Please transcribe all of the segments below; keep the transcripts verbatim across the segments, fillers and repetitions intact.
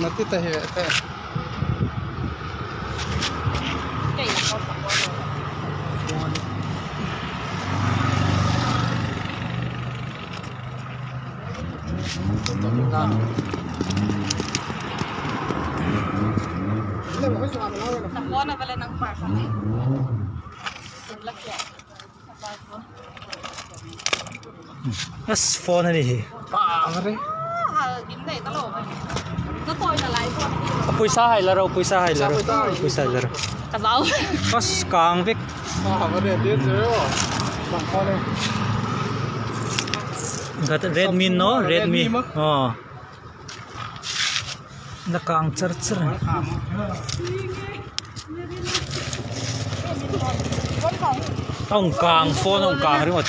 Na ti ta hi te. Yes, phone a ni hi. Pa, are. A puisa hai la rou, puisa hai la rou. Puisa hai la rou. Ka zau. Pas kang vek. Pa, are, dia zero. Bang phone. Gat Redmi no, Redmi. Redmi ma. Oh. Na kang char char. Hong kang, phone hong kang ringawt.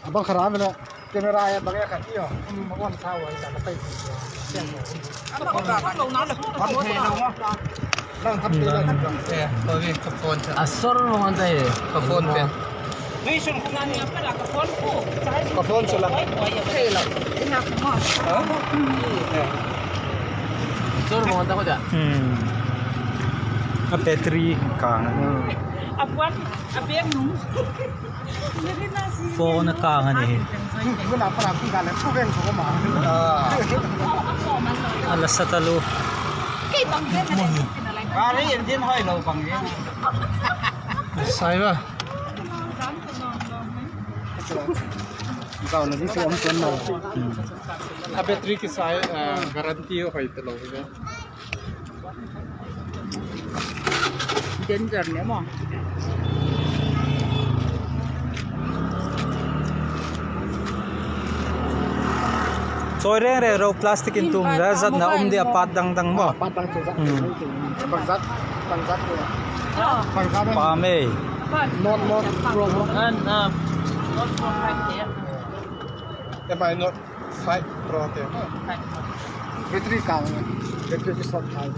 Abang khara mena camera ya bang ya kati yo. Abang sa wa sa kai. Abang ka lo na le. Abang ka lo na le. Lang thap te la. Eh, ko vi ka phone sa. A sor lo ngan tai. Ka phone pen. Ka phone sa la. Ha? Eh. Sor lo ngan ta ko ja. Hmm. A battery kang. A phone, a beng nung. Phone a kang a ni. Ah. A la sa ta lou. Gari engine hoih lou bang e. Sai ba. Kau na di si om tuan na. A battery kisai, ah, guarantee hoih ta lou. Danger ne maw. Chawi reng reng rou plastic in tum, ra zat na om dia part dang dang maw. Ah, part dang chu zat. Hmm. Bang zat, bang zat ne. Ah. Bang zat ne. Pa mei. Note, Note Pro. An, ah, Note Pro five te. Em ai Note Five Pro te. Battery kang, battery ki sawt kang.